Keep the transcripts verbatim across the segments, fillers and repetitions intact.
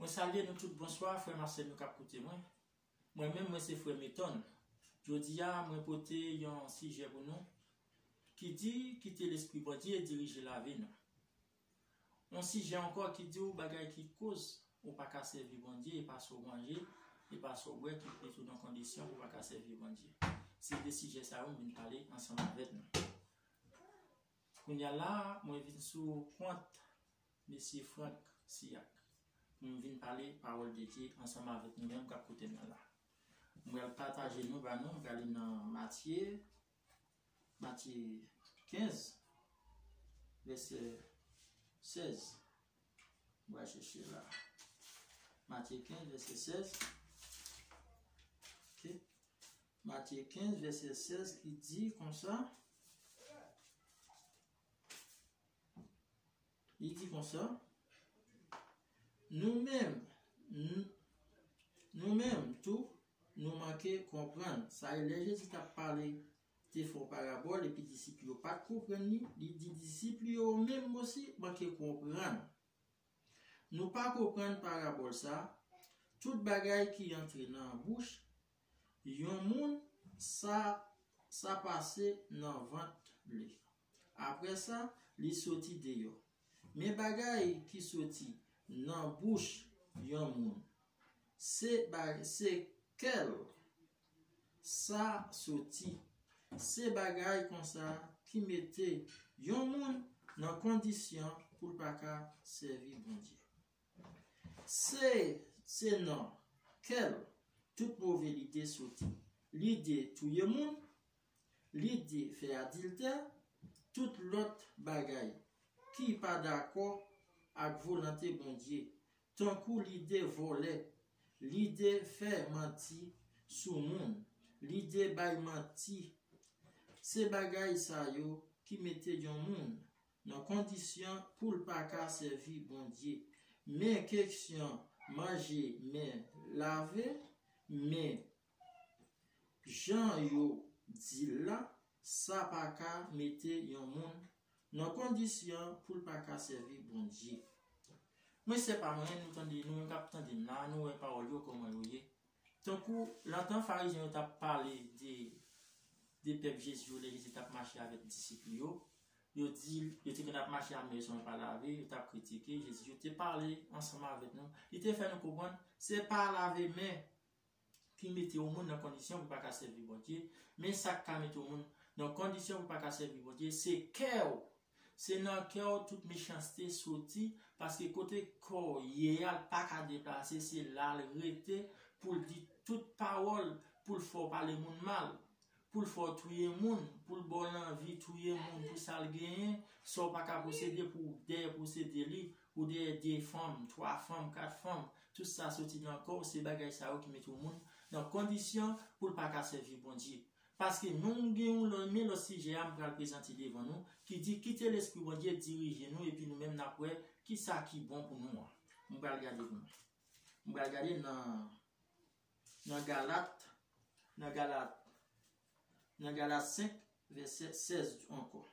Salye nou tout, bonswa, frè m ak sè m yo k ap koute mwen. Mwen menm, mwen se frè Meton. Jodi a, mwen pote yon sijè pou nou ki di, kite Lespri Bondye dirije lavi nou. Yon sijè ankò ki di w bagay ki koz ou pa ka sèvi Bondye, e pa sa w manje, e pa sa w bwè ki mete w nan kondisyon pou w pa ka sèvi Bondye. Se de sijè sa yo m vin pale ansanm avèk nou. Kounye a la, mwen vin sou kont mesye Frank Siak pou m vin pale pawòl de Dye ansanm avèk nou menm k ap koute m nan la. Mwen pral pataje nou ba nou, m prale nan Matye, Matye kenz, vèsè sèz. Mwen chèche la. Matye kenz, vèsè sèz. Ok. Matye kenz, vèsè sèz ki di konsa. Li di konsa, nou menm, n-, nou menm tou, nou manke konprann. Sa e lè Jezi t ap pale, te fè yon parabòl, epi disip yo pa t konprann li, li di disip li yo menm osi manke konprann. Nou pa konprann parabòl sa, tout bagay ki antre nan bouch yon moun, sa, sa pase nan vant li. Apre sa, li soti deyò. Men bagay ki soti nan bouch yon moun, se ba-, se kè l sa soti. Se bagay konsa ki mete yon moun nan kondisyon pou l pa ka sèvi Bondye. Se, se nan kè l tout move lide soti. Lide touye moun, lide fè adiltè, tout lòt bagay ki pa dakò ak volonte Bondye, tankou lide vòlè, lide fè manti sou moun, lide bay manti. Se bagay sa yo ki mete yon moun nan kondisyon pou l pa ka sèvi Bondye. Men kesyon manje men lave men, jan yo di l la, sa pa ka mete yon moun nan kondisyon pou l pa ka sèvi Bondye. Mwen, se pa mwen, nou tande, nou menm k ap tande m la, nou wè pawòl yo kòman yo ye. Tankou, lontan Farizyen yo t ap pale de, de pèp Jezi yo, lè Jezi t ap mache avèk disip li yo, yo di, yo te konn ap mache ak men yo san yo pa lave, yo t ap kritike Jezi, yo te pale ansanm avèk nou. Li te fè nou konprann, se pa lave men ki mete yon moun nan kondisyon pou l pa ka sèvi Bondye, men sa k ka mete yon moun nan kondisyon pou l pa ka sèvi Bondye, se kè w. Se nan kè w tout mechanste soti, paske kote kò w ye a, l pa ka deplase, se la l rete pou l di tout pawòl, pou l fè w pale moun mal, pou l fè w touye moun, pou l ba w lanvi touye moun pou sa l genyen, sa w pa ka posede pou w dèyè posede li, ou dèyè de fanm, twa fanm, kat fanm, tout sa soti nan kò w, se bagay sa yo ki mete yon moun nan kondisyon pou l pa ka sèvi Bondye. Paske nou gen yon lòt, men lòt sijè a m pral prezante devan nou, ki di, kite Lespri Bondye dirije nou, epi nou menm n ap wè kisa ki bon pou nou an. M pral gade pou nou. M pral gade nan, nan Galat, nan Galat, nan Galat senk, vèsè sèz ankò.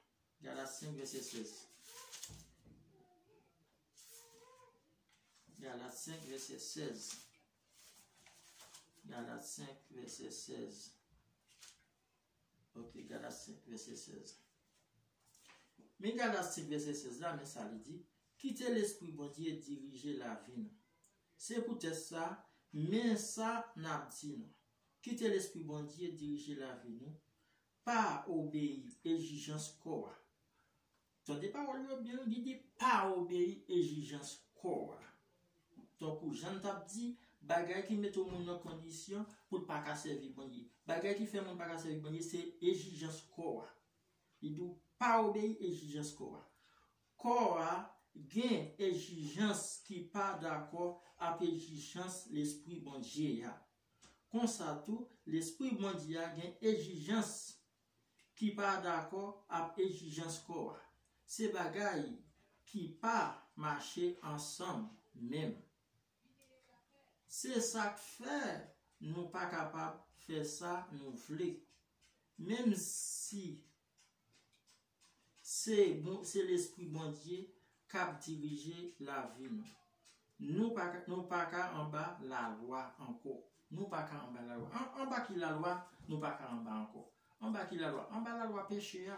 Galat senk, vèsè sèz. Galat senk, vèsè sèz. Galat senk, vèsè sèz. Ok, Galat senk, vèsè sèz. Men Galat senk, vèsè sèz la, men sa li di, kite Lespri Bondye dirije lavi nou. Se poutèt sa, men sa n ap di nou. Kite Lespri Bondye dirije lavi nou, pa obeyi egzijans kò a. Tande pawòl yo byen, li di pa obeyi egzijans kò a. Tankou jan n t ap di, bagay ki mete yon moun nan kondisyon pou l pa ka sèvi Bondye. Bagay ki fè moun pa ka sèvi Bondye, se egzijans kò a. Li di w pa obeyi egzijans kò a. Kò a gen egzijans ki pa dakò ak egzijans Lespri Bondye a. Konsa tou, Lespri Bondye a gen egzijans ki pa dakò ak egzijans kò a. Se bagay ki pa mache ansanm menm. Se sa k fè nou pa kapab fè sa nou vle. Menm si se bon, se Lespri Bondye k ap dirije lavi nou. Nou pa ka, nou pa ka anba lalwa ankò. Nou pa ka anba lalwa. An, anba ki lalwa? Nou pa ka anba ankò. Anba ki lalwa? Anba lalwa peche a.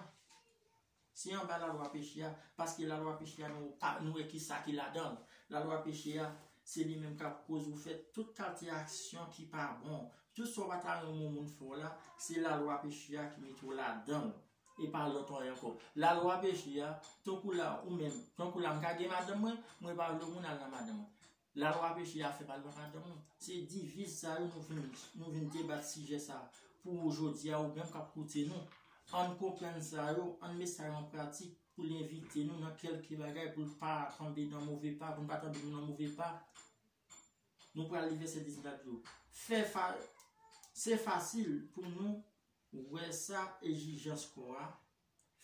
Se anba lalwa peche a, paske lalwa peche a, nou pa, nou wè ki sa ki ladan l. Lalwa peche a, se li menm k ap koz ou fè tout kalite aksyon ki pa bon. Tout sa w pa ta renmen yon moun fè w la, se lalwa peche a ki mete w ladan l. E pa lòt anyen ankò. Lalwa peche a, tankou la, ou menm, tankou la, m ka gen madanm mwen, mwen pa vle yon moun al nan madanm mwen. Lalwa peche a fè pa l pa madanm ou. Se diviz sa yo nou vin, nou vin debat sijè sa pou ou jodi a, ou menm k ap koute nou. Ann konprann sa yo, ann met sa yo an pratik pou l evite nou nan kèlke bagay, pou l pa tonbe nan move pa, pou n pa tonbe nou nan move pa. Nou pral li vèsè diznèf yo. Fè fa, se fasil pou nou wè sa egzijans kò a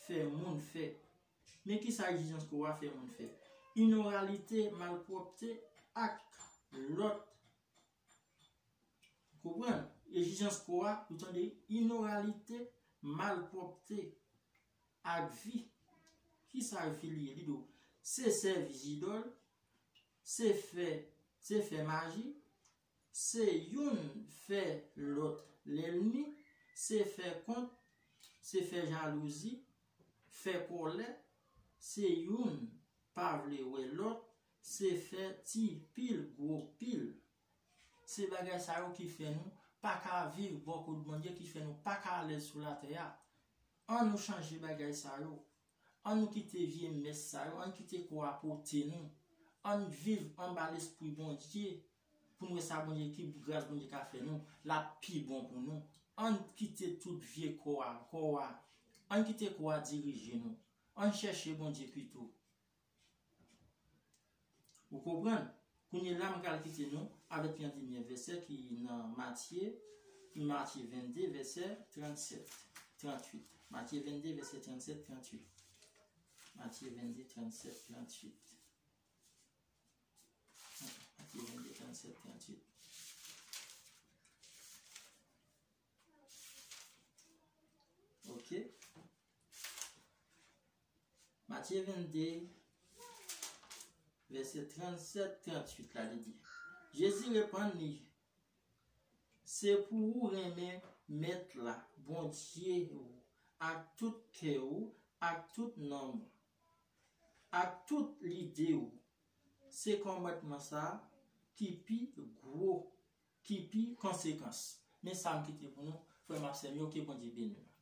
fè moun fè. Men ki sa egzijans kò a fè moun fè? Imoralite, malpwòpte ak lòt. Konprann? Egzijans kò a, ou tande, imoralite, malpwòpte ak vi. Ki sa vi li ye? Li di w, se sèvi zidòl, se fè, se fè maji, se youn fè lòt lènmi, se fè kont, se fè jalouzi, fè kòlè, se youn pa vle wè lòt, se fè ti pil gwo pil. Se bagay sa yo ki fè nou pa ka viv bò kot Bondye, ki fè nou pa ka alèz sou latè a. An nou chanje bagay sa yo. An nou kite vye mès sa yo, an kite kò a pote nou. An viv anba lespri Bondye pou n wè sa Bondye, ki gras Bondye ka fè nou, l ap pi bon pou nou. An kite tout vye kò a, kò a. An kite kò a dirije nou. An chèche Bondye pito. Ou konprann? Kounye la, m pral kite nou avèk yon dènye vèsè ki nan Matye, Matye vennde, vèsè trannsèt, tranntuit. Matye vennde, vèsè trannsèt, tranntuit. Matye vennde, trannsèt, tranntuit. Matye vennde, trannsèt, tranntuit. Ok. Matye vennde, vèsè trannsèt, tranntuit la, li di, Jezi reponn li, se pou ou renmen Mèt la, Bondye ou, ak tout kè ou, ak tout nanm ou, ak tout lide ou. Se kòmandman sa a ki pi gwo, ki pi konsekans. Men sa m kite pou nou, frè m ak sè m yo, ke Bondye beni nou.